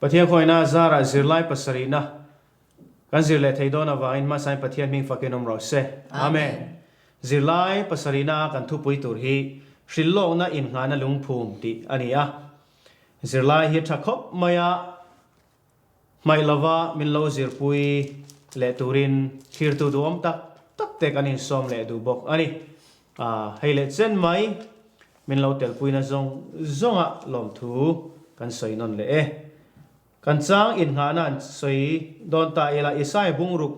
Pathian khawihna zarah zirlai pasarihna kan zir leh thei dawn avangin hmasain Pathian hming fakin awm rawh se. Amen. Zirlai pasarihna a kan thupui tur hi Hrilhlawkna Innghahna Lungphum tih a ni a. Zirlai hi tha khawp mai a, hmaih lova min lo zirpui leh turin thlirtu duhawm tak tak te kan insawm leh duh bawk a ni. Hei leh chen mai min lo telpuina zawng zawnga lawmthu kan sawi nawn leh e. Kan chang innghahna an sawi dawn ta ila Isai bungruk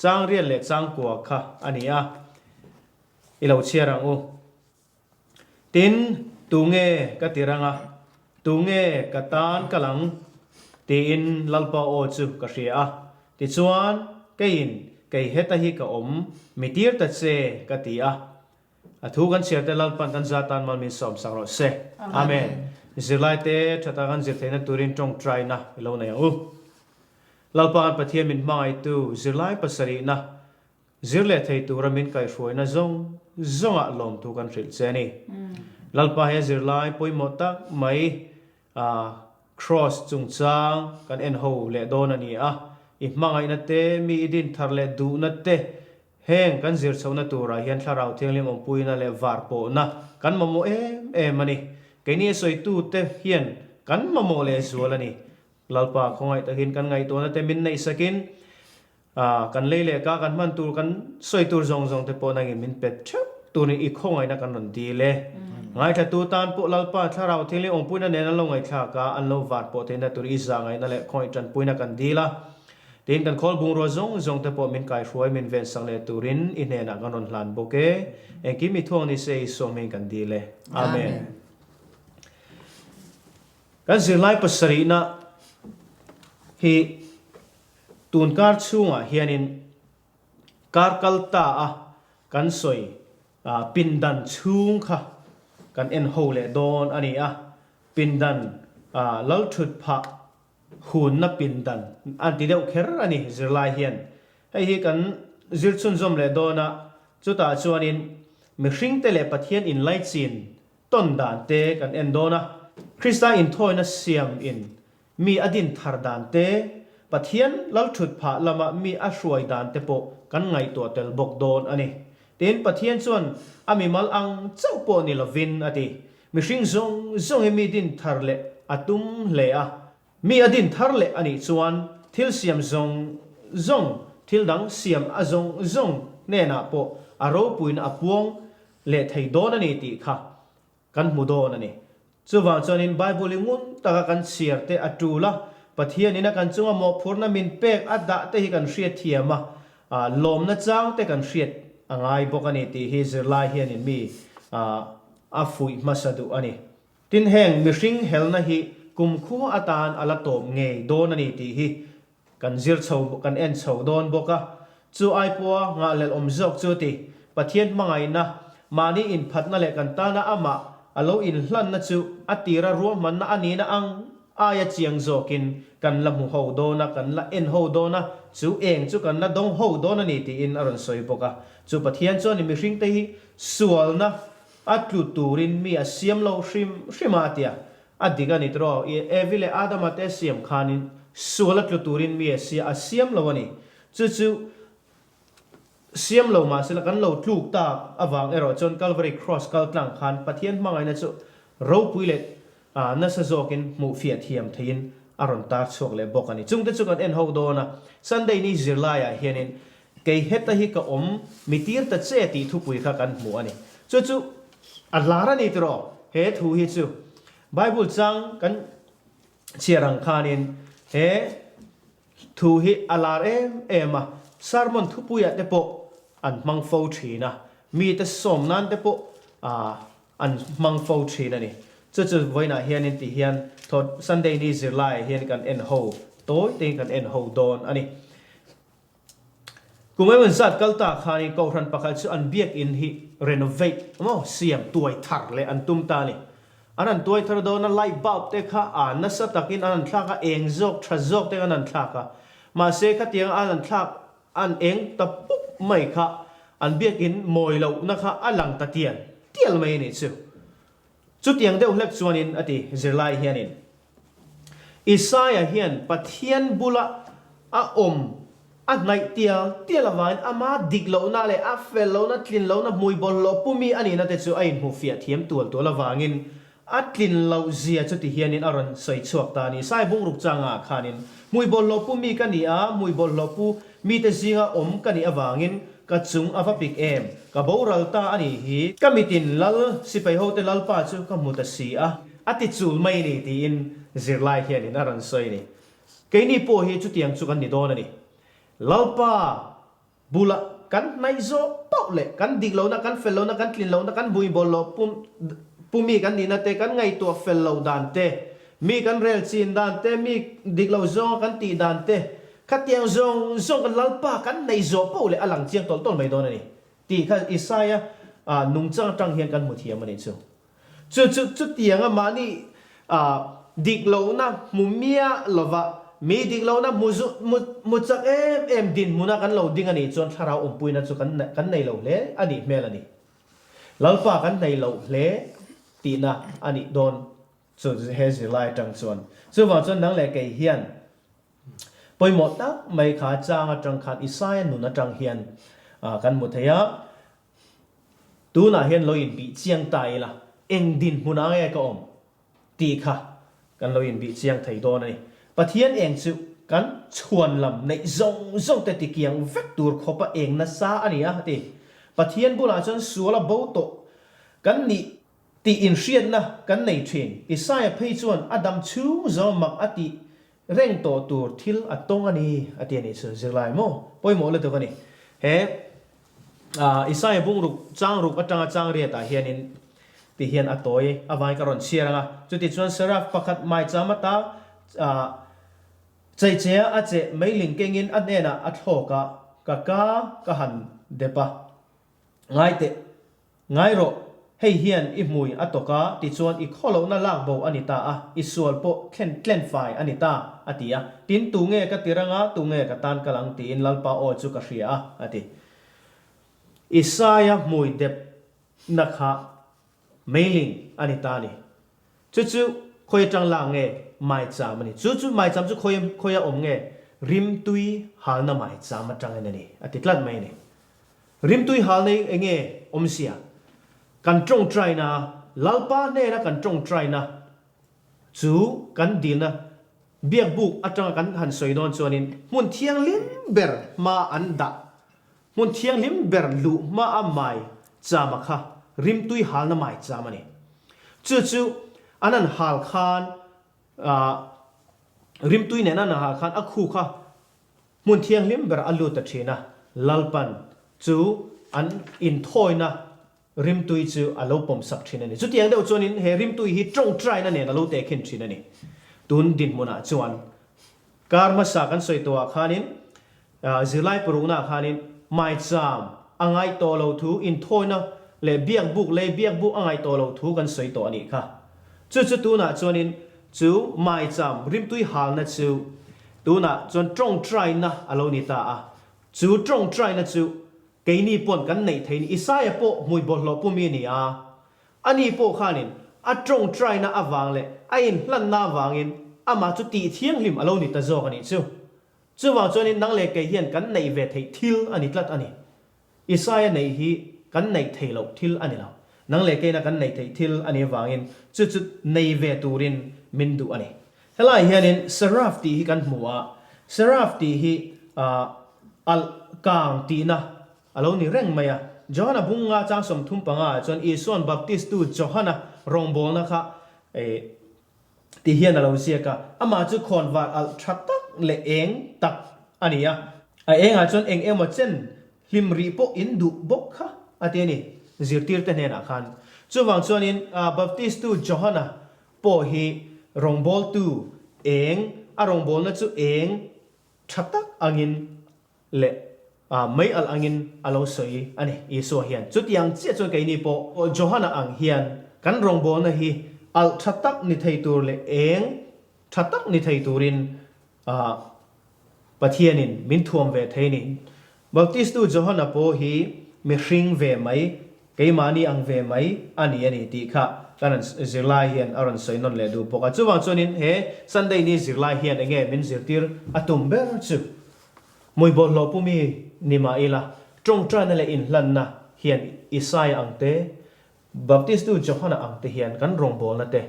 chang riat leh chang kua kha a ni a, i lo chhiar ang u. Tin, tunge ka ti rang a, tunge ka tan kal ang? tiin Lalpa aw chu ka hria a. Tichuan, keiin kei heta hi ka awm, mi tir ta che, ka ti a. A thu kan chhiar te Lalpan kan za tan mal min sawm sak rawh se. Amen. Zirlaite thata kan zir theihna turin tawngtaina i lo nei ang u. Lalpa kan Pathian min hmangaihtu zirlai pasarihna Zir leh thei tura min kaihhruaina zawng zawngah lawmthu kan hrilh che a ni. Lalpa he zirlai pawimawh tak mai Kraws chungchang kan en ho leh dawn a ni a, i hmangaihna te, mi i din thar leh duhna te, heng kan zir chhohna turah hian Thlarau Thianghlim awmpuina leh varpawhna kan mamawh em em a ni. Keini a sawitute hian kan mamawh leh zual a ni. Lalpa khawngaih takin kan ngaihtuahna te min neihsakin Kan lei leh ka kan hman tur kan sawi tur zawng zawng te pawh nangin min pet theuh turin i khawngaihna kan rawn dil e. Ngaithlatu tan pawh Lalpa Thlarau Thianghlim awmpuina nen an lo ngaihthlak a, an lo vat pawh theihna tur i zahngaihna leh khawngaih tanpuina kan dil a. Tin, kan khawl bungrua zawng zawng te pawh min kaihruai min vensak leh turin i hnenah kan rawn hlan bawk e. Engkim i thuang ni se i sawmhming kan dil e. Amen. Kan zirlai pasarihna hi Tun kar chhungah hianin kar kal ta a kan sawi pindan chhung kha kan en ho leh dawn a ni a, pindan lal thut phah hunna pindan an ti deuh kher a ni zirlai hian. Hei hi kan zir chhunzawm leh dawn a, chutah chuanin mihringte leh Pathian inlaichin tawn dan te kan en dawn a, Krista inthawina siam in Mi a din thar dan te, Pathian lalthut phah lama mi a hruai dan te pawh kan ngaihtuah tel bawk dawn a ni. Tin, Pathian chuan a mimal ang chauh pawh ni lovin a ti. Mihring zawng zawng hi mi din thar leh a tum hle a. Mi a din thar leh a nih chuan thil siam zawng zawng, thil dang siam a zawng zawng hnenah pawh a ropuina a puang leh thei dawn a ni tih kha Kan hmu dawn a ni. Chuvang chuanin Bible hi ngun taka kan chhiar te a tul a, Pathianin a kan chunga mawhphurhna min pek a dah te hi kan hriat thiam a, lawmna chang te kan hriat a ngai bawk a ni tih hi zirlai hianin mi a fuih hmasa duh a ni. Tin heng mihring helna hi kumkhua atan a la tawp ngei dawn a ni tih hi Kan zir chho, kan en chho dawn bawk a, chu ai pawha ngahhlelh awm zawk chu ti. Pathian hmangaihna, mahni inphatna leh kan tana amah a lo inhlanna chu a tira ruahmanna a nihna ang aia chiang zawkin kan la hmu ho dawn a, kan la en ho dawn a, chu eng chu kan la dawng ho dawn a ni tiin a rawn sawi bawk a. Chu Pathian chuan i mihringte hi sualna a tlu turin mi a siam lo hrim hrim a, a ti a. A dik a ni tiraw? I Evi leh Adama te siam khanin sual a tlu turin mi a sia a siam lo a ni. Chu chu siam lo mahsela kan lo tluk tak avang erawh chuan Calvary Cross kal tlang khan Pathian hmangaihna chu ropui leh nasa zawkin hmuh fiah thiam theihin a rawn tar chhuak leh bawk a ni. Chungte chu kan en ho dawn a, Sunday ni zirlaiah hianin kei heta hi ka awm mi tir ta che tih thupui kha kan hmu a ni. Chu chu A hlar a ni tiraw he thu hi chu Bible chang kan chhiar ang khanin he thu hi a lar em em a, sermon thupuiah te pawh an hmang fo thin a, mite sawm nan te pawh an hmang fo thin a ni. Chu chu vawiinah hianin ti hian thawt Sunday ni zirlaiah hian kan en ho tawi tein kan en ho dawn a ni. Kum engemaw zat kal ta khanin Kohhran pakhat chu an biakinn hi renovate emaw siam tuai thar leh an tum ta a ni. An han tuai thar dawn a, light bulb te kha a nasa takin an han thlak a, eng zawk tha zawk te an han thlak a. Mahse khatianga an han thlak an eng ta pup mai kha an biakinn mawi lohna kha a lang ta tial tial mai a nih chu. Chutiang deuh hlek chuanin a ti zirlai hianin. Isaia hian Pathian bula a awm a hnaih tial tial avangin ama dik lohna leh a fel lohna, tlin lohna, hmui bawlhhlawh pumi a nihna te chu a inhmuhfiah thiam tual tual avangin a tlin loh zia chu ti hianin a rawn sawi chhuak ta a ni. Isaia bungruk changa khanin, Hmui bawlhhlawh pu mi ka ni a, hmui bawlhhlawh pu mite zinga awm ka nih avangin ka chung a va pik em? Ka boral ta a nih hi. Ka mitin Lal sipaihote Lalpa chu ka hmu ta si a. A ti chul mai ni tiin zirlai hianin a rawn sawi a ni. Keini pawh hi chutiang chu kan ni dawn a ni. Lalpa bula kan hnaih zawh pauh leh kan dik lohna, kan fel lohna, kan tlin lohna, kan hmuibawl loh pumi kan nihna te, kan ngaihtuah fel loh dan te, mi kan rel chin dan te, mi dik lo zawnga kan tih dan te, khatiang zawng zawng kan Lalpa kan hnaih zawh pauh leh a lang chiang tawlh tawlh mai dawn a ni tih kha Isaia nungchang atang hian kan hmu thiam a nih chu. Chu chu chutianga mahni dik lohna hmu miah lova mi dik lohna hmu zu hmu hmu chak em em dinhmuna kan lo ding a nih chuan thlarau awmpuina chu kan kan nei lo hle a nih hmel a ni. Lalpa kan nei lo hle tihna a nih dawn chu he zirlai atang chuan. Chuvang chuan nang leh kei hian pawimawh tak mai kha chang atang khan Isaia nun atang hian kan hmu thei a. Tunah hian lo inbih chiang ta ila, eng dinhmunah nge ka awm tih kha kan lo inbih chiang thei dawn a ni. Pathian eng chu kan chhuan lam neih zawng zawng te tikiang vek tur khawpa eng nasa a ni a, a ti. Pathian bulah chuan sual a bo tawh kan nih tih inhriatna kan nei thin. Isaia phei chuan a dam chhung zawng mak a tih Reng tawh tur thil a tawng a ni, a ti a nih chu. Zirlai maw? Pawimawh lutuk a ni. He Isaia bungruk changruk atanga changriatah hianin ti hian a tawi avangin ka rawn chhiar ang a. Chutichuan Seraph pakhat maicham ata cheichea a cheh meiling kengin a hnenah a thlawk a, ka ka ka han dep a. Ngai teh. Ngai rawh, hei hian i hmui a tawk a, tichuan i khawlohna lak bo a ni ta a, i sual pawh thlen tlen fai a ni ta, a ti a. Tin, tu nge ka ti rang a, tu nge ka tan kal ang tiin Lalpa aw chu ka hria a, a ti. Isaia hmui depna kha meiling a ni ta a ni. Chu chu khawi atang lak nge maicham a ni. Chu chu maicham chu khawi khawi a awm nge rimtui halna maicham atangin a ni, a ti tlat mai a ni. Rimtui halna hi enge awmzia? Kan tawngtaina, Lalpa hnena kan tawngtaina chu kan dilna biakbuk atanga kan han sawi dawn chuanin hmun thianghlim ber hma an dah, hmun thianghlim ber luh hma a mai chama kha rimtui halna mai cham a ni. Chu chu an han hal khan, rimtui nena an han hal khan a khu kha Hmun thianghlim ber a lut ta thin a, Lalpan chu an inthawina rimtui chu a lo pawmsak thin a ni. Chutiang deuh chuanin he rimtui hi tawngtaina nen a lo tehkhin thin a ni. Tun dinhmunah chuan kar hmasa kan sawi tawhah khanin zirlai paruknaah khanin maicham a ngaih tawh lo thu inthawina leh biakbuk lei biakbuk a ngaih tawh lo thu kan sawi tawh a nih kha. Chu chu tunah chuanin chu maicham rimtui halna chu tunah chuan tawngtaina a lo ni ta a. Chu tawngtaina chu keini pawn kan neih theih ni. Isaia pawh hmui bawlhhlawh pumi a ni a. Ani pawh khanin a tawngtaina avang leh a inhlanna avangin amah chu tih thianghlim a lo ni ta zawk a nih chu. Chuvang chuanin nang leh kei hian kan neih ve theih thil a ni tlat a ni. Isaia neih hi kan neih theih loh thil a ni lo. Nang leh keina kan neih theih thil a nih avangin chu chu nei ve turin min duh a ni. Helai hianin Seraph tih hi kan hmu a, Seraph tih hi alh kang tihna a lo ni reng mai a. Johana bunga chang 35 ah chuan Isua'n Baptistu Johana rawngbawlna kha Ti hian a lo ziak a, amah chu khawnvar alh tha tak leh eng tak a ni a. A engah chuan eng emaw chen hlim rih pawh in duh bawk kha a ti a ni, zirtirte hnenah khan. Chuvang chuanin Baptistu Johana pawh hi rawngbawltu eng, a rawngbawlna chu eng tha tak angin leh mei alh angin a lo sawi a ni. Isua hian chutiang chiah chuan keini pawh Johana ang hian kan rawngbawlna hi alh tha tak ni thei tur leh eng tha tak ni thei turin Pathianin min thuam ve thei a ni. Baptistu Johana pawh hi mihring ve mai, keimahni ang ve mai a ni a ni tih kha. kan rawn zirlai hian a rawn sawi nawn leh duh bawk a. Chuvang chuanin he Sunday ni zirlai hian enge min zirtir a tum ber chu Hmui bawlhhlawh pumi ni mah ila, tawngtaina leh inhlanna hian Isaia ang te, Baptistu Johana ang te hian kan rawngbawlna te,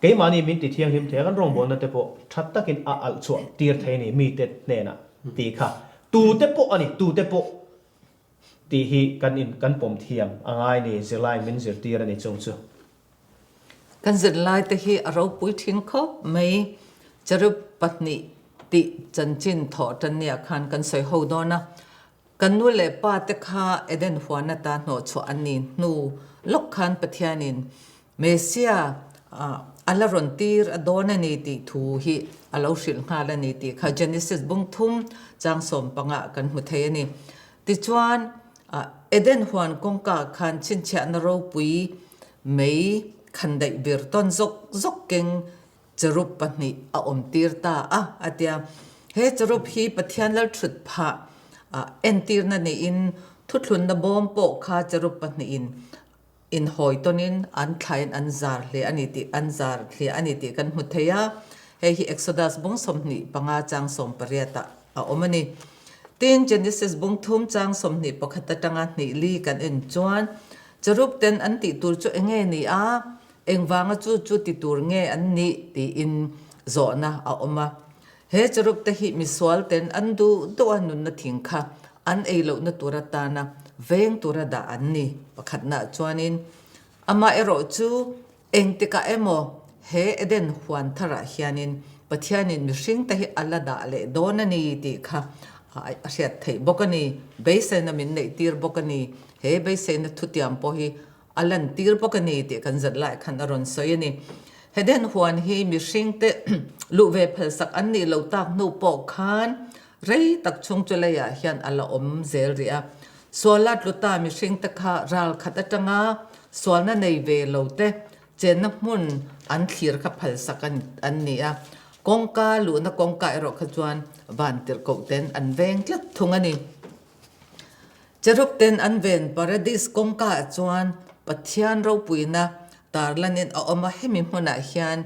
keimahni min ti thianghlim thei a, kan rawngbawlna te pawh tha takin a alh chhuah tir thei a ni mite hnenah tih kha tute pawh a ni, tute pawh tih hi kan in kan pawm thiam a ngai ni, zirlai min zirtir a ni chung chu. Kan zirlaite hi a ropui thin khawp mai. Cherub pahnih tih chanchin thawh tan nia khan kan sawi ho dawn a. Kan nu leh pa te kha Eden huan ata hnawhchhuah an nih hnu lawk khan Pathianin Messiah a la rawn tir a dawn a ni tih thu hi a lo hrilh nghal a ni tih kha Genesis bung thum chang sawm pangah kan hmu thei a ni. Tichuan, Eden huan kawngka khan chhinchhiahna ropui mei khandaih vir tawn zawk zawk keng cherub pahnih a awm tir ta a, a tia. He cherub hi Pathian lal thut phah entirna niin thuthlunna bawm pawh kha cherub pahnihin inhawi tawnin an thlain an zar hle a ni tih an zar hle a ni tih kan hmu thei a, hei hi Exodus bung 25 chang 18 ah a awm a ni. Tin, Genesis bung thum chang 21 atanga hnih li kan en chuan cherub ten an tih tur chu enge ni a, engvanga chu chu ti tur nge an nih tiin zawhna a awm a. He cherub te hi misual ten an duh duh a nunna thing kha an ei lohna tur atana veng tura dah an ni. Pakhatnaah chuanin amaherawh chu engtikah emaw he Eden huan tharah hianin Pathianin mihringte hi a la dah leh dawn a ni tih kha a hriat theih bawk a ni. Beiseina min neih tir bawk a ni. He beiseina thutiam pawh hi A lantir bawk a ni tih kan zat lai khan a rawn sawi a ni. Heden huan hi mihringte luh ve phalsak an nih loh tak hnu pawh khan rei tak chhung chu leiah hian a la awm zel rih a. Suala tluta mihringte kha ral khat atanga sualna nei ve lo te chenna hmun an thlir kha phalsak an ni a. Kawngka luhna kawngka erawh kha chuan vantirhkoh ten an veng tlat thung a ni. Cherub ten an ven Paradis kawngka ah chuan Pathian ropuina tarlanin a awm a, hemi hmunah hian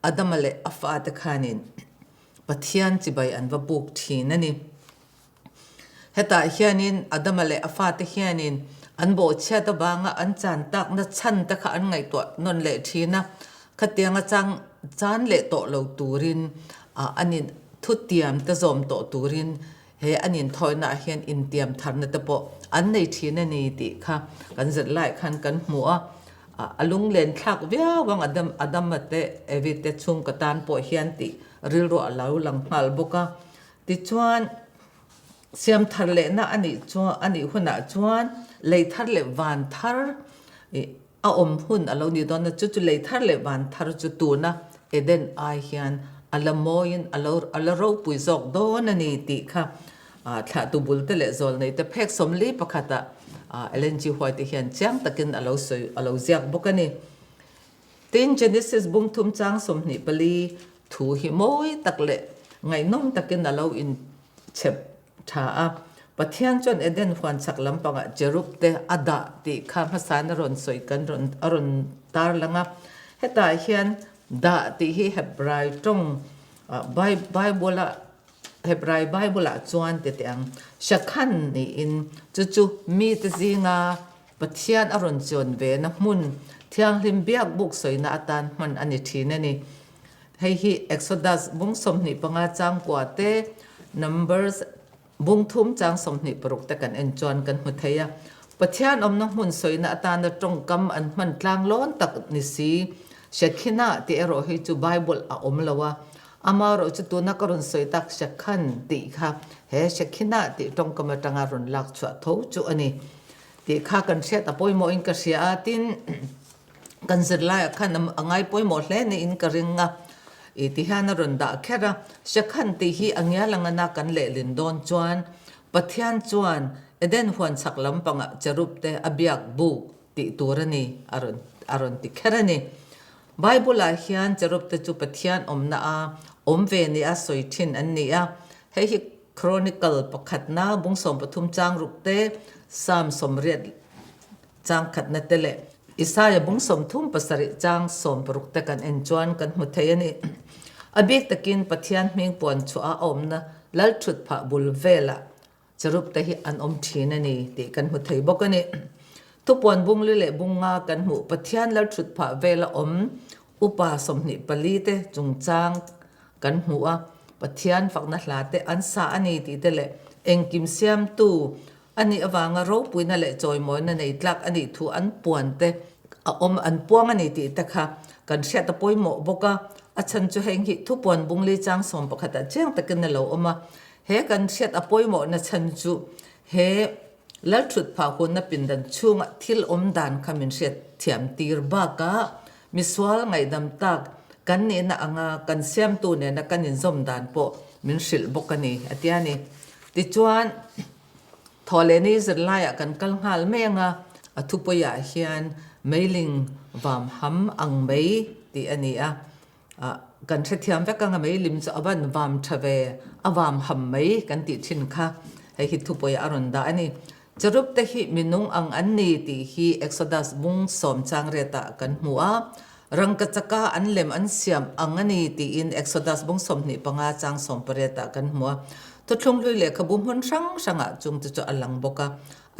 Adama leh a fate khanin Pathian chibai an va buk thin a ni. Hetah hianin Adama leh a fate hianin an bawhchhiat avanga an chan takna chhan te kha an ngaihtuah nawn leh thin a, khatianga chang chan leh tawh lo turin an in thutiam te zawm tawh turin He an inthawihnaah hian intiam tharna te pawh an nei thin a ni tih kha kan zet lai khan kan hmu a, a lunglen thlak viau ang Adam Adama te Evi te chhungkaw tan pawh hian tih rilru a lo lang nghal bawk a. Tichuan siam thar lehna a nih chuan a nih hunah chuan lei thar leh van thar ih A awm hun a lo ni dawn a, chu chu lei thar leh van thar chu tuna Eden ai hian a la mawiin a lo a la ropui zawk dawn a ni tih kha thlahtu bul te leh zawlnei te phek 41 ah Ellen G. White te hian chiang takin a lo sawi a lo ziak bawk a ni. Tin, Genesis bung thum chang 24 thu hi mawi tak leh ngaihnawm takin a lo inchhep Tha a, Pathian chuan Eden huan chhak lampangah cherub te a dah tih kha hmasain a rawn sawi kan rawn a rawn tarlang a. Hetah hian dah tih hi Hebrai tawng Bible-a Hebrai Bible-ah chuan ti teh ang, Shakhan niin chu chu mite zinga Pathian a rawn chuan ve na hmun thianghlim biak buk sawina atan hman a ni thin a ni. Hei hi Exodus bung 25 chang kua te, Numbers bung thum chang 26 te kan en chuan kan hmu thei a. Pathian awmna hmun sawina atana tawngkam an hman tlang lawn tak ni si. Shekinah tih erawh hi chu Bible a awm lo a, amaherawh chu tuna ka rawn sawi tak Shekhan tih kha he Shekinah tih tawngkam atanga rawn lak chhuah tho chu a ni tih kha kan hriat a pawimawhin ka hria a, tin Kan zirlaiah khan a ngai pawimawh hle niin ka ring a, i ti hian a rawn dah kher a. Shekhan tih hi a ngial ang ana kan lehlin dawn chuan Pathian chuan Eden huan chhak lampangah cherub te a biak buk tih tur a ni a rawn a rawn ti kher a ni. Bible-ah hian cherub te chu Pathian awmna a awm ve nia sawi thin an ni a, hei hi Chronicle pakhatna bung 13 chang ruk te, Psalm 80 Changkhatna te leh. Isaia bung 37 chang 60 te kan en chuan kan hmu thei a ni. A bik takin Pathian hming puan chhuah a awmna Lalthutphah bul velah Cherub te hi an awm thin a ni tih kan hmu thei bawk a ni. Thupuan bungli leh bunga kan hmuh Pathian Lalthutphah vela awm upa 24 te chungchang kan hmu a, Pathian fakna hla te an sa a ni tih te leh engkim siamtu a nih avanga ropuina leh chawimawina nei tlak a nih thu an puan te a awm an puang a ni tih te kha kan hriat a pawimawh bawk a. A chhan chu heng hi thupuan bungli chang 11 ah chiang takin a lo awm a. He kan hriat a pawimawhna chhan chu he Lalthutphah hunna pindan chhunga thil awm dan kha min hriat thiam tir bakah misual ngaihdam tak kan nihna anga kan siamtu nena kan inzawm dan pawh min hrilh bawk a ni, a ti a ni. Tichuan, Thawhlehni zirlaiah kan kal nghal mai anga a thupuiah hian meiling vam ham ang mai tih a ni a. Kan hrethiam vek anga meilim chu a van vam tha ve, a vam ham mai kan tih thin kha hei hi thupuiah a rawn dah a ni. Cherub te hi minung ang an ni tih hi Exodus bung sawm chang riatah kan hmu a, rangkachaka an lem an siam ang a ni tiin Exodus bung 25 chang 18 ah kan hmu a. Thuthlung hlui lehkhabu hmun hrang hrangah chung te chu a lang bawk a.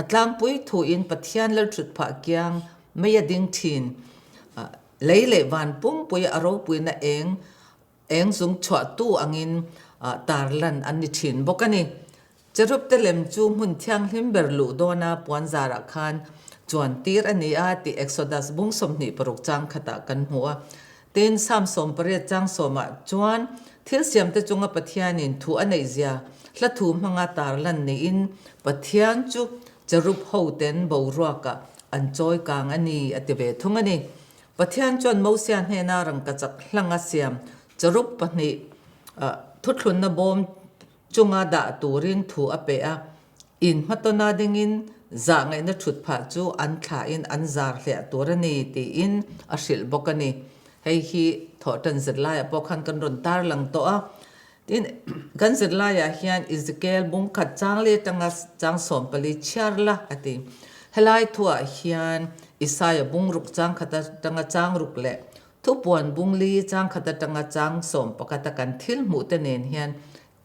A tlangpui thuin Pathian Lalthutphah kiang mei a ding thin. Lei leh van pumpui a ropuina eng eng zung chhuahtu angin tarlan an ni thin bawk a ni. Cherub te lem chu hmun thianghlim ber luh dawna puan zarah khan chuan tir a ni a tih Exodus bung 26 chang khatah kan hmu a. Tin, Psalm 18 chang sawmah chuan thil siamte chunga Pathianin thu a neihzia hla thu hmanga tarlan niin Pathian chu Cherub hoten boruakah an chawi kang a ni, a ti ve thung a ni. Pathian chuan Mosia hnena rangkachak hlanga siam cherub pahnih thuthlunna bawm chunga dah turin thu a pe a. In hmatawna dingin zahngaihna thut phah chu an thlahin an zar hliah tur a ni tiin a hrilh bawk a ni. Hei hi thawhtan zirlaiah pawh khan kan rawn tarlang tawh a. Tin, kan zirlaiah hian Ezekiel bung khat chang leh atanga chang 14 chhiar la a ti. Helai thuah hian Isaia bung ruk chang khat atanga chang ruk leh Thupuan bung li chang khat atanga chang 11 a kan thil hmuh te nen hian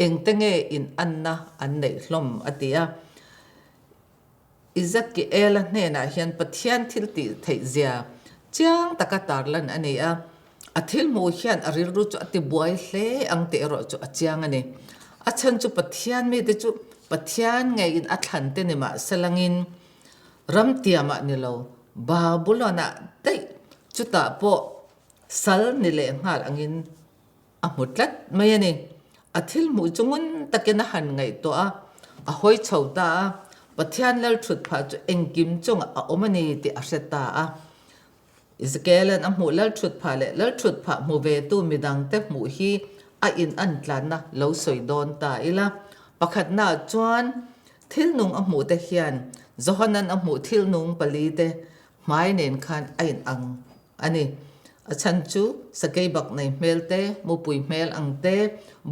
engte nge in anna an neih hlawm a ti a. Ezekiela hnenah hian Pathian thil tih theih zia chiang taka tarlan a ni a, a thil hmuh hian a rilru chu a tibuai hle ang tih erawh chu a chiang a ni. A chhan chu Pathian mite chu Pathian ngeiin a thlan te ni mah selangin ram tiamah ni lo Babulon-ah daih chutah pawh sal ni leh nghal angin A hmu tlat mai a ni. A thil hmuh chu ngun takin a han ngaihtuah a, a hawi chho ta a, Pathian lal thut phah chu engkim chungah a awm a ni tih a hre ta a. Ezekiela'n a hmuh lal thut phah leh lal thut phah hmu ve tu midangte hmuh hi a in an tlanna lo sawi dawn ta ila. Pakhatnaah chuan thil nung a hmuh te hian Johana'n a hmuh thil nung pali te hmai nen khan a in ang A ni. A chhan chu sakei bak nei hmel te, mupui hmel ang te,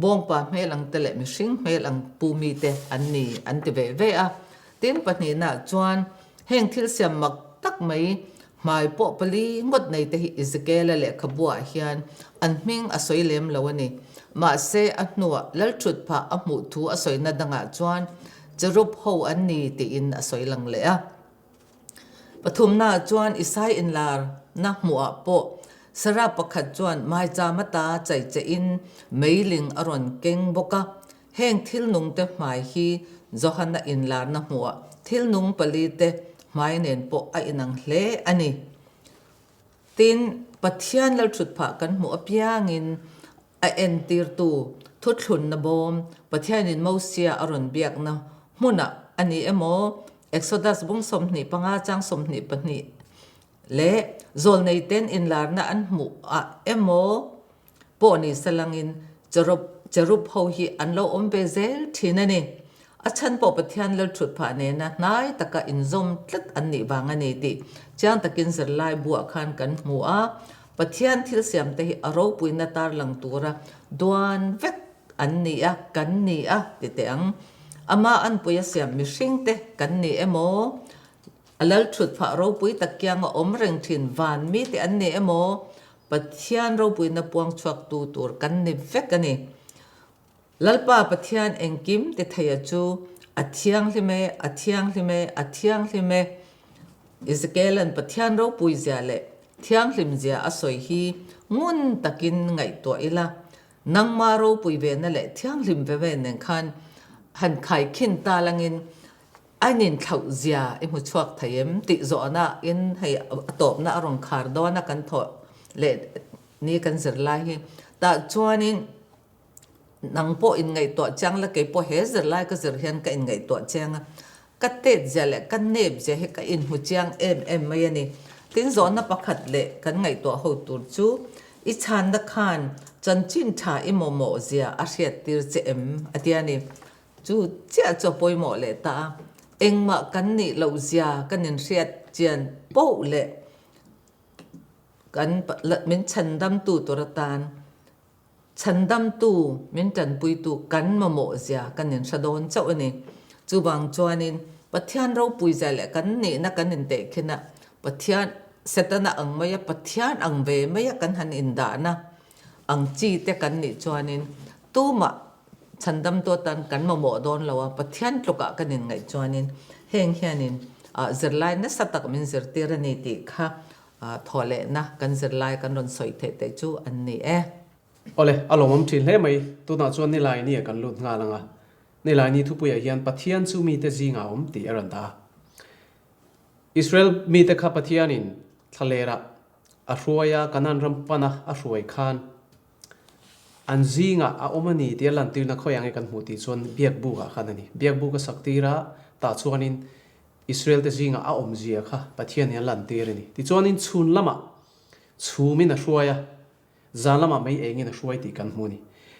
bawngpa hmel ang te leh mihring hmel ang pu mi te an ni an ti ve ve a. Tin, pahnihnaah chuan heng thil siam mak tak mai hmai pawh pali ngawt nei te hi Ezekiela lehkhabuah hian an hming a sawi lem lo a ni. Mahse, a hnuah Lalthutphah a hmuh thu a sawina dangah chuan Cherub ho an ni tiin a sawi lang leh a. Pathumnaah chuan Isai inlarna hmuhah pawh Sarah pakhat chuan maicham ata chaichehin meiling a rawn keng bawk a. Heng thil nungte hmai hi Johana inlarna hmuhah thil nung palite hmai nen pawh a inang hle a ni. Tin, Pathian Lalthutphah kan hmuh apiangin A entirtu thuthlunna bawm Pathianin Mosia a rawn biakna hmunah a ni emaw, Exodus bung 25 chang 22 leh zawlneiten inlarna an hmuh ah emaw pawh ni salangin cherub ho hi an lo awm ve zel thin a ni. A chhan pawh Pathian Lalthutphah nena hnai taka inzawm tlat an nih vang a ni tih chiang takin zirlai buah khan kan hmu a. Pathian thil siamte hi a ropuina tarlang tura duan vek an ni a, kan ni a ti teh ang. Ama anpuia siam mihringte kan ni emaw? A lal thut phah ropui tak kianga awm reng thin van mite an ni emaw, Pathian ropuina puang chhuaktu tur kan ni vek a ni. Lalpa Pathian engkim ti theia chu a thianghlim e, a thianghlim e, a thianghlim e. Ezekiela'n Pathian ropui zia leh thianghlim zia a sawi hi ngun takin ngaihtuah ila, nangma ropui vena leh thianghlim ve ve nen khan han khaikhin ta langin a inthlauh zia i hmu chhuak thei em tih zawhna in hei a tawpna a rawn khar dawn a kan thawh leh ni kan zir lai hi tah chuanin Nang pawh inngaihtuah chiang la, kei pawh he zirlai ka zir hian ka inngaihtuah chiang a, ka tet zia leh ka nep zia hi ka inhmu chiang em em mai a ni. Tin, zawhna pakhat leh kan ngaihtuah ho tur chu i chhanna khan chanchin tha i mawmawh zia a hriattir che em? a ti a ni. Chu chiah chu a pawimawh leh ta a, engmah kan nih loh zia kan inhriat chian poh leh kan min chhandamtu tur atan Chhandamtu, min tanpuitu kan mamawh zia kan inhre dawn chauh a ni. Chuvang chuanin Pathian ropui zia leh kan nihna kan intehkhin a, Pathian, Setana ang maia Pathian ang ve maia kan han indahna ang chi te kan nih chuanin tumah chhandamtu atan kan mamawh dawn lo a, Pathian tlukah kan inngaih chuanin heng hianin zirlai nasa tak min zirtir a ni tih kha Thawhlehna kan zirlai kan rawn sawi theih te chu an ni e. Awle, a lawmawm thin hle mai. Tunah chuan Nilaini ah kan lut nghal ang a. Nilaini thupuiah hian Pathian chu mite zingah a awm tih a rawn dah a. Israel mite kha Pathianin thlalerah a hruai a, Kanaan ram pana a hruai khan an zingah a awm a ni tih a lantirna khawi ang nge kan hmuh tih chuan Biakbukah khan a ni. Biakbuk a sak tir a, tah chuanin Israel-te zingah a awmzia kha Pathian hian lantir a ni. Tichuanin chhun lamah chhumin a hruai a, zan lamah mei engin a hruai tih kan hmu a ni.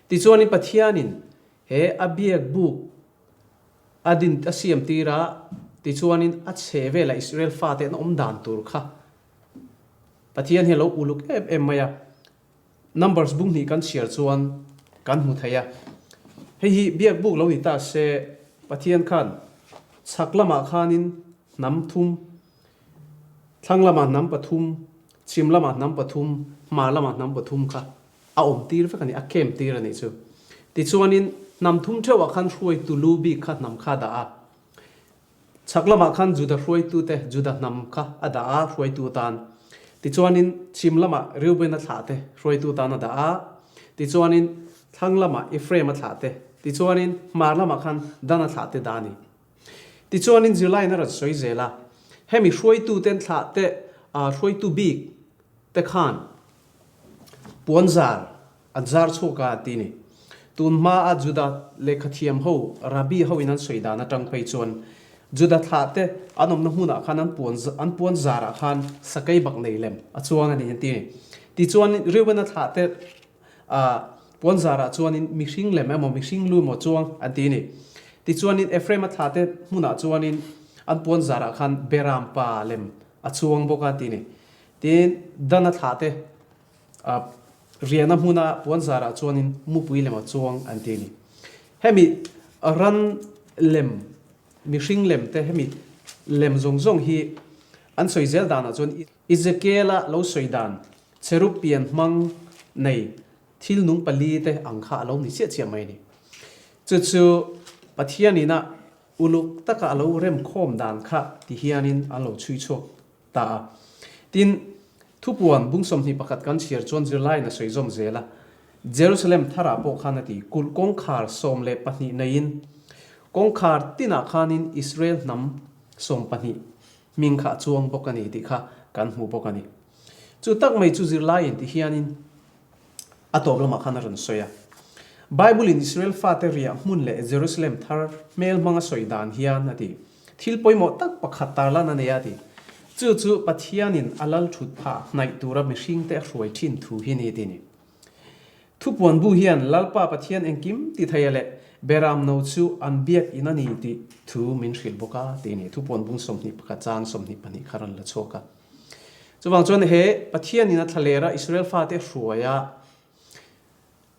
Tichuanin Pathianin he a biak buk a din a siam tir a, tichuanin a chhe velah Israel fate an awm dan tur kha Pathian hi a lo uluk em em mai a. Numbers bung hnih kan chhiar chuan kan hmu thei a. Hei hi biak buk lo ni ta se, Pathian khan chhak lamah khanin hnam thum, thlang lamah hnam pathum, chhim lamah hnam pathum, hmar lamah hnam pathum kha a awm tir vek a ni, a camp tir a nih chu. Tichuanin hnam thum theuhah khan hruaitu lu bik kha hnam kha a dah a. Chhak lamah khan Juda hruaitute, Juda hnam kha a dah a, hruaitu atan. Tichuanin chhim lamah Reuben-a thlahte hruaitu atan a dah a, tichuanin thlang lamah Ephraim-a thlahte, tichuanin hmar lamah khan Dan-a thlahte dah a ni. Tichuanin zirlaiin a rawn sawi zel a, hemi hruaituten thlahte, hruaitu bik te khan puanzar An zar chhuak a ti ni. Tun hma a Juda lehkhathiam ho, Rabbi ho in an sawi dan atang phei chuan Juda thlah te an awmna hmunah khan an puan an puan zarah khan sakei bak nei lem a chuang a ni an ti ni. Tichuan Reuben-a thlah te puan zarah chuanin mihring lem emaw mihring lu emaw chuang an ti ni. Tichuanin Ephraim-a thlah te hmunah chuanin an puan zarah khan Beram pa lem a chuang bawk a ti ni. Tin Dan-a thlah te A riahna hmuna puan zarah chuanin mupui lem a chuang an ti a ni. Hemi ran lem, mihring lem te hemi lem zawng zawng hi an sawi zel danah chuan Ezekiel-a lo sawi dan cherub pian hmang nei thil nung pali te ang kha a lo ni chiah chiah mai a ni. Chu chu Pathianin a uluk taka a lo remkhawm dan kha ti hianin an lo chhui chhuak ta a. Tin, thupuan bung 21 kan chhiar chuan zirlaiin a sawi zawm zel a, Jerusalem tharah pawh khan a ti, Kulh kawngkhar 12 neiin, kawngkhar tinah khanin Israel hnam sawmpahnih hming kha a chuang bawk a ni tih kha kan hmu bawk a ni. Chu tak mai chu zirlaiin ti hianin a tawp lamah khan a rawn sawi a. Bible-in Israel fate riah hmun leh Jerusalem thar hmel hmanga sawi dan hian a ti. Thil pawimawh tak pakhat tarlan a nei a ti. Chu chu Pathianin a lal thut phah hnaih tura mihringte a hruai thin thu hi ni ti ni. Thupuan bu hian Lalpa Pathian engkim ti thei a leh Beramno chu an biak in a ni tih thu min hrilh bawk a ti ni. Thupuan bung 21 chang 22 kha rawn la chhuak a. Chuvang chuan he Pathianin a thlalera Israel fate hruai a,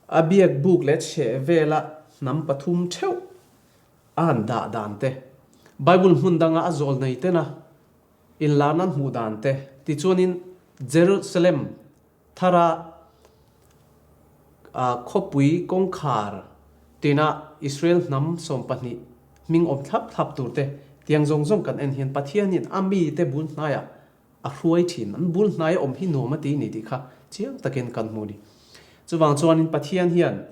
a biak buk leh chheh vela hnam pathum theuh a han dah dan te, Bible hmun danga a zawl nei tena. Inlarna an hmuh dan te, tichuanin Jerusalem thara khawpui kawngkhar tina Israel hnam 12 hming awm thlap thlap tur te tiang zawng zawng kan en hian Pathianin a mite bul hnaiah a hruai thin, an bul hnaia awm hi nuam a ti ni tih kha chiang takin kan hmu a ni. Chuvang chuanin Pathian hian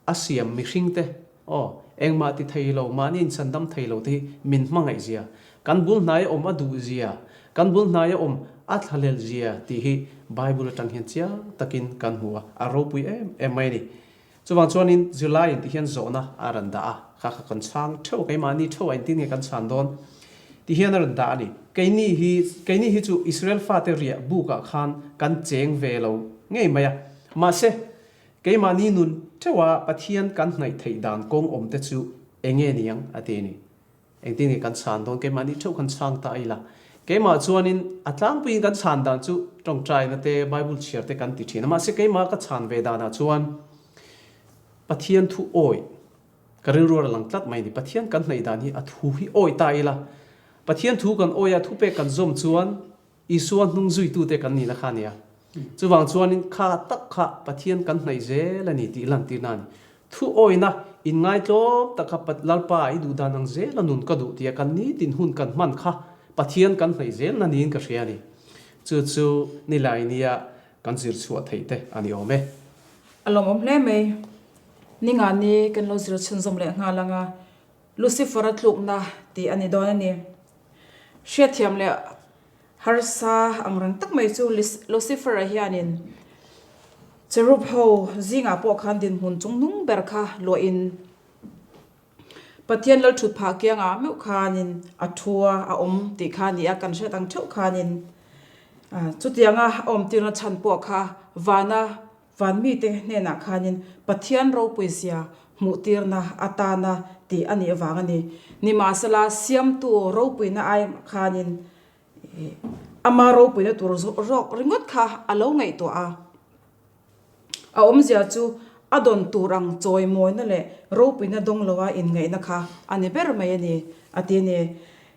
A siam mihring te, aw, engmah ti thei lo, mahni inchhandam thei lo te hi min hmangaih zia, kan bul hnaia awm a duh zia, kan bul hnaia awm a thlahlel zia tih hi Bible atang hian chiang takin kan hmu a, a ropui em em mai a ni. Chuvang chuanin zirlaiin ti hian zawhna a rawn dah a, kha kha kan chhang theuh a, keimahni theuh a engtin nge kan chhan dawn ti hian a rawn dah a ni. Keini hi, keini hi chu Israel fate riah bukah khan kan cheng ve lo ngei mai a, mahse Keimahni nun theuha Pathian kan hnaih theih dan kawng awm te chu eng nge niang a ti a ni. Engtin nge kan chhan dawn? Keimahni theuh kan chhang ta ila. Keimah chuanin a tlangpuiin kan chhan dan chu tawngtaina te, Bible chhiar te kan ti thin a. Mahse keimah ka chhan ve danah chuan Pathian thu awih ka rilru a lang tlat mai a ni. Pathian kan hnaih dan hi a thu hi awih ta ila. Pathian thu kan awih a, thupek kan zawm chuan Isua hnung zuitute kan nihna kha a nia. Chuvang chuanin kha tak kha Pathian kan hnaih zel a ni tih lantirna a ni. Thu awina inngaitlawm tak kha Lalpa i duh dan ang zel a nun ka duh tia kan nitin hun kan hman kha Pathian kan hnaih zelna niin ka hria a ni. Chu chu nilai nia kan zir chhuah theih te a ni awm e. A lawmawm hle mai. Ningani kan lo zir chhunzawm leh nghal ang a, Lucifer-a tlukna tih a ni dawn a ni. Hriatthiam leh harsa ang reng tak mai chu Lucifer-a hianin cherub ho zingah pawh khan dinhmun chung hnung ber kha luahin Pathian lal thut phah kiangah meuh khanin a thu a, a awm tih kha a ni a, kan hriat ang theuh khanin chutianga a awmtirna chhan pawh kha vana Van mite hnenah khanin Pathian ropuizia hmuhtirna atana tih a nih avang a ni. Nimahsela, Siamtu ropuina ai khanin ama ropuina tur zawk ringawt kha a lo ngaihtuah a. A awmzia chu a dawn tur ang chawimawina leh ropuina dawng loa inngaihna kha a ni ber mai a ni, a ti a ni.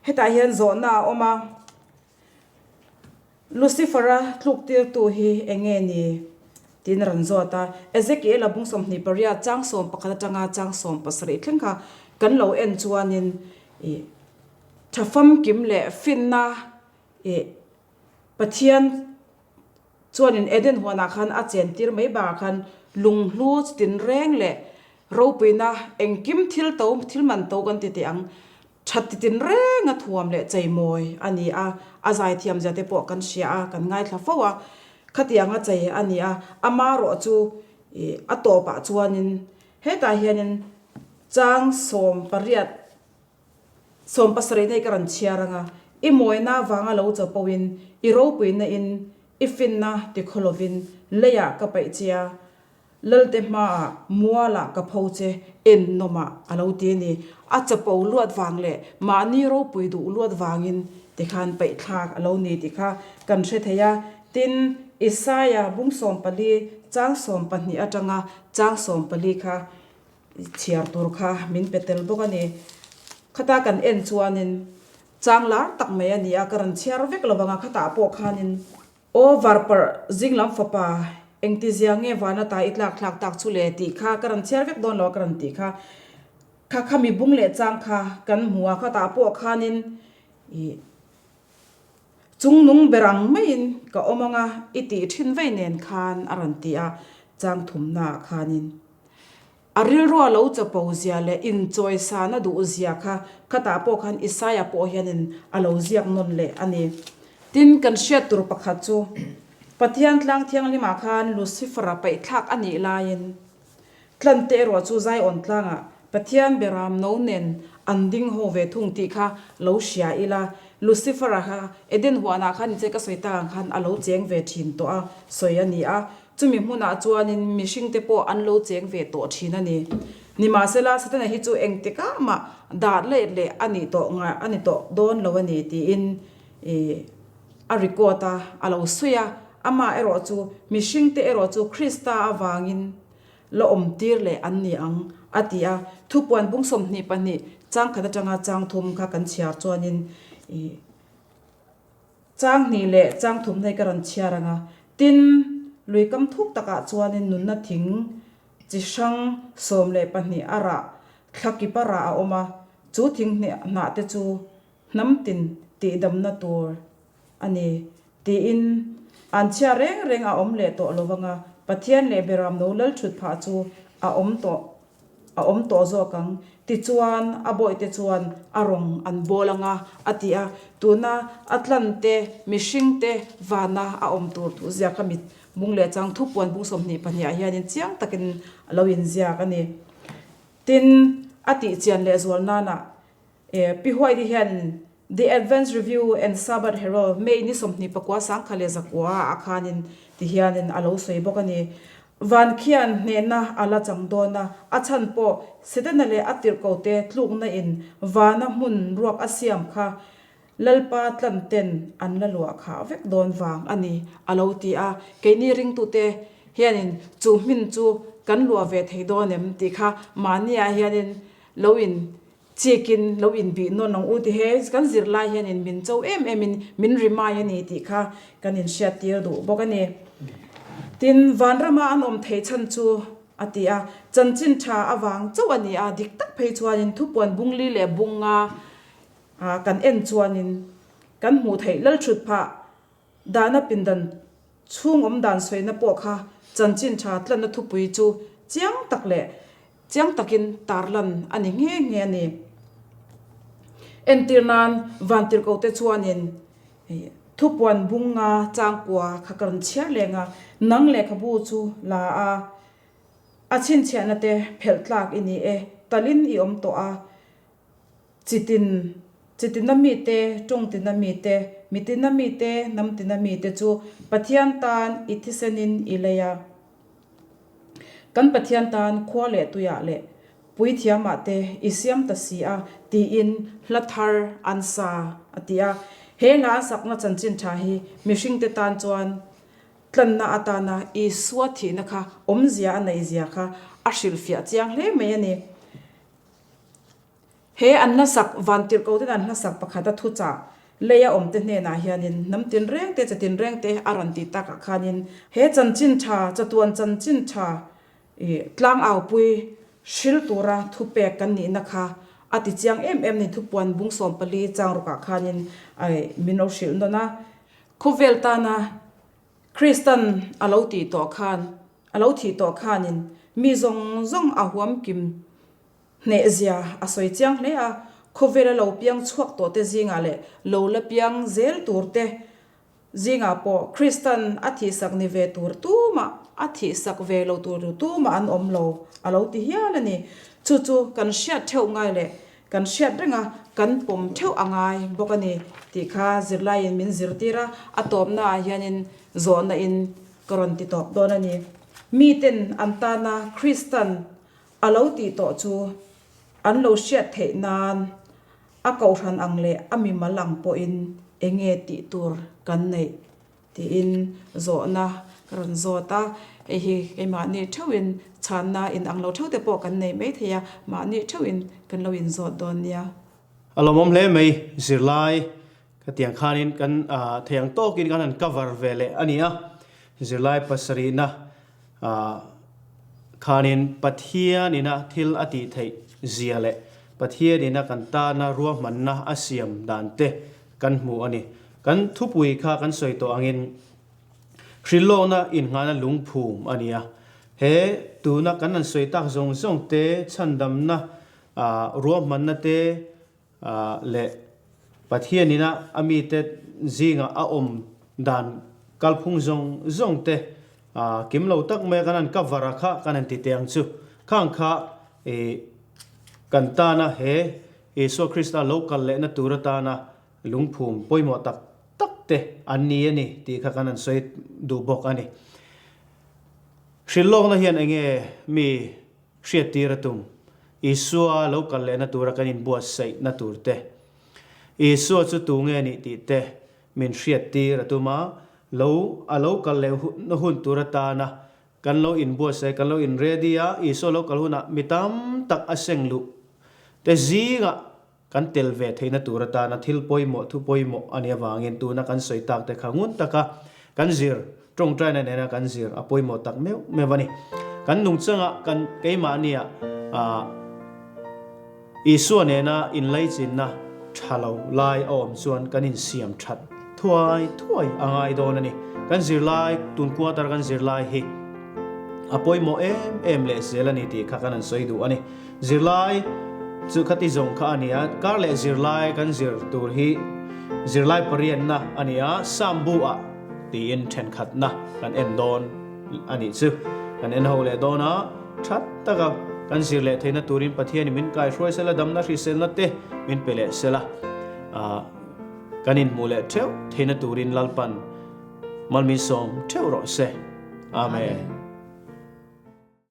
Hetah hian zawhna a awm a. Lucifer-a tluktirtu hi eng nge ni? tiin a rawn zawt a. Ezekiel-a bung 28 chang 11 atanga chang 17 thleng kha kan lo en chuanin ih tha famkim leh finna ih Pathian chuanin Eden huanah khan a chentir mai bakah khan lunghlu tinreng leh ropuina engkim thil to thil man to kan ti teh ang. That ti tin reng a thuam leh cheimawi a ni a, a zaithiam zia te pawh kan hria a, kan ngaithla fo a, khatiang a chei a ni a, ama rawh chu ih a tawpah chuanin hetah hianin chang 18 17 nei ka rawn chhiar ang a, i mawina vanga lo chaw pawhin i ropuina in i finna ti khaw lovin leiah ka paih che a, Lalte hmaah mualah ka pho che en nawmah a lo ti a ni. A chapo luat vang leh mahni ropui duh luat vangin tikhan paihthlak a lo ni tih kha kan hre thei a. Tin, Isaia bung 14 chang 12 atanga chang 14 kha chhiar tur kha min pe tel bawk a ni. Khata kan en chuanin chang lar tak mai a ni a, ka rawn chhiar vek lo vang a, khatah pawh khanin Aw varparh zinglam fapa, engtizia nge vana ta i tlak thlak tak chu le tih kha ka rawn chhiar vek dawn lo a ka rawn tih kha. Kha khami bung leh chang kha kan hmu a, khatah pawh khanin ih chungnung ber ang maiin ka awm ang a i tih thin vei nen khan a rawn ti a, chang thumnaah khanin. A rilrua lo chapo zia leh inchawisana duh zia kha khatah pawh khan Isaia pawh hianin a lo ziak nawn leh a ni. Tin, kan hriat tur pakhat chu, Pathian tlang thianghlimah khan Lucifer-a paihthlak a nih laiin, Tlante erawh chu Zion tlangah Pathian beram no nen an ding ho ve thung tih kha lo hria ila, Lucifer-a kha Eden huanah khan inchei ka sawi tak ang khan a lo cheng ve thin tawh a sawi a ni a. Chumi hmunah chuanin mihringte pawh an lo cheng ve tawh thin a ni. Nimahsela, Setana hi chu engtikah mah dar let leh a nih tawh ngai a ni tawh dawn lo a ni tiin a record a, a lo sawi a. Amah erawh chu mihringte erawh chu Krista avangin la awm tir leh an ni ang a ti a. Thupuan bung 22 changkhat atanga changthum kha kan chhiar chuanin. Chang hnih leh chang thumna hi ka rawn chhiar ang a. Tin, lui kam thuk takah chuanin nunna thing chi hrang 12 a rah, thla kip a rah a awm a, chu thing hnah te chu hnam tin tihdamna tur a ni tiin an chhia reng reng a awm leh tawh lo vang a, Pathian leh Beramno lal thut phah chu a awm tawh a awm tawh zawk ang. Tichuan a bawihte chuan a rawng an bawl ang a, a ti a. Tuna a tlan te, mihring te vana a awm tur thu ziak kha mit bung leh chang thupuan bung 22 ah hianin chiang takin a lo inziak a ni. Tin, a tih chian leh zual nana Pi Huaidi hianin The Advance Review and Sabbath Herald May ni 29 1100 ah khanin ti hianin a lo sawi bawk a ni. Van khian hnehna a la chang dawn a, a chhan pawh Setana leh a tirhkote tlukna in vana hmun ruak a siam kha Lalpa tlan ten an la luah khah vek dawn vang a ni a lo ti a. Keini ringtute hianin chu hmin chu kan luah ve thei dawn em tih kha mahniah hianin lo in Chikin lo inbih nawn ang u ti he kan zirlai hianin min cho em emin min rimai a ni tih kha kan inhriattir duh bawk a ni. Tin, vanrama an awm theih chhan chu a ti a, chanchin tha avang chauh a ni a, dik tak phei chuanin thupuan bungli leh bunga kan en chuanin kan hmuh theih lalthut phah Dahna pindan chhung awm dan sawina pawh kha chanchin tha tlanna thupui chu chiang tak leh chiang takin tarlan a ni nghe nghe a ni. Entir nan Vantirhkote chuanin thupuan bunga changkua kha ka rawn chhiar leng a, nang lehkhabu chu la a, a chhinchhiahna te phelh tlak i ni e, talin i awm tawh a, Chitin, chitina mite, tawngtina mite, mitina mite, hnamtina mite chu Pathian tan i thisenin i lei a. Kan Pathian tan khua leh tuiah leh puithiamah te i siam ta si a, tiin hla thar an sa, a ti a. He hla an sakna chanchin tha hi mihringte tan chuan tlanna atana Isua thihna kha awmzia a neihzia kha a hrilhfiah chiang hle mai a ni. He an hlasak, Vantirhkoten an hlasak pakhata thuchah leia awmte hnenah hianin hnam tinreng te, cha tinreng te a rawn tih takah khanin he chanchin tha, chatuan chanchin tha i tlangaupui hril tura thupek kan nihna kha a ti chiang em em ni thupuan bung 14 chang rukah khanin min lo hrilh nawn a. Khawvel tana Kristan a lo tih tawh khan, a lo thih tawh khanin mi zawng zawng a huam kim Hnehzia a sawi chiang hle a, khawvela lo piang chhuak tawh te zingah leh lo la piang zel tur te zingah pawh Kristan a thihsak ni ve tur tumah a thihsak ve lo tur tumah an awm lo a lo ti hial a ni. Chu chu kan hriat theuh ngai leh kan hriat reng a, kan pawm theuh a ngai bawk a ni tih kha zirlaiin min zirtir a, a tawpnaah hianin zawhna in ka rawn ti tawp dawn a ni. Miten an tana Kristan A lo tih tawh chu an lo hriat theih nan a kohhran ang leh a mimal ang pawhin enge tih tur kan neih tiin zawhna ka rawn zawt a, hei hi keimahni theuhin chhanna in ang lo theuh te pawh kan nei mai thei a, mahni theuhin kan lo inzawt dawn nia. A lawmawm hle mai zirlai khatiang khanin kan thei ang tawkin kan han cover ve leh a ni a, zirlai pasarihna Khanin Pathian ina thil a tih theih zia leh Pathian ina kan tana ruahmanna a siam dan te kan hmu a ni. Kan thupui kha kan sawi tawh angin hrilhlawkna innghahna lungphum a ni a. He tuna kan han sawi tak zawng zawng te chhandamna ruahmanna te leh Pathian ina a mite zingah a awm dan kalphung zawng zawng te kim lo tak mai a kan han cover a kha kan han ti teh ang chu. Khang kha kan tana he Isua Krista lo kal lehna tur atana lungphum pawimawh tak tak te an ni a ni tih kha kan han sawi duh bawk a ni. Hrilhlawkna hian enge mi Hriattir a tum. Isua lo kal lehna tura kan inbuatsaihna tur te, Isua chu tu nge nih tih te min hriattir a tum a, lo a lo kal lehna hun tur atana kan lo inbuatsaih, kan lo in ready a, Isua lo kal hunah mi tam tak a seng luh te zingah. kan tel ve theihna tur atana thil pawimawh thu pawimawh a nih avangin tuna kan sawi tak te kha ngun taka kan zir tawngtaina nena kan zir a pawimawh tak meuh meuh a ni. Kan nungchanga kan keimahnia ah Isua nena inlaichinna tha lo lai a awm chuan kan insiam that thuai thuai a ngai dawn a ni. Kan zirlai tun quarter kan zirlai hi a pawimawh em em leh zel a ni tih kha kan han sawi duh a ni. Zirlai chu khati zawng kha a ni a, kar leh zirlai kan zir tur hi zirlai pariatna a ni a, Sam bu ah tiin thenkhatna kan en dawn a nih chu. Kan en ho leh dawn a, that taka kan zir leh theihna turin Pathianin min kaihruai sela, damna hriselna te min pe leh sela, kan inhmuh leh theuh theihna turin Lalpan malminsawm theuh rawh se. Amen.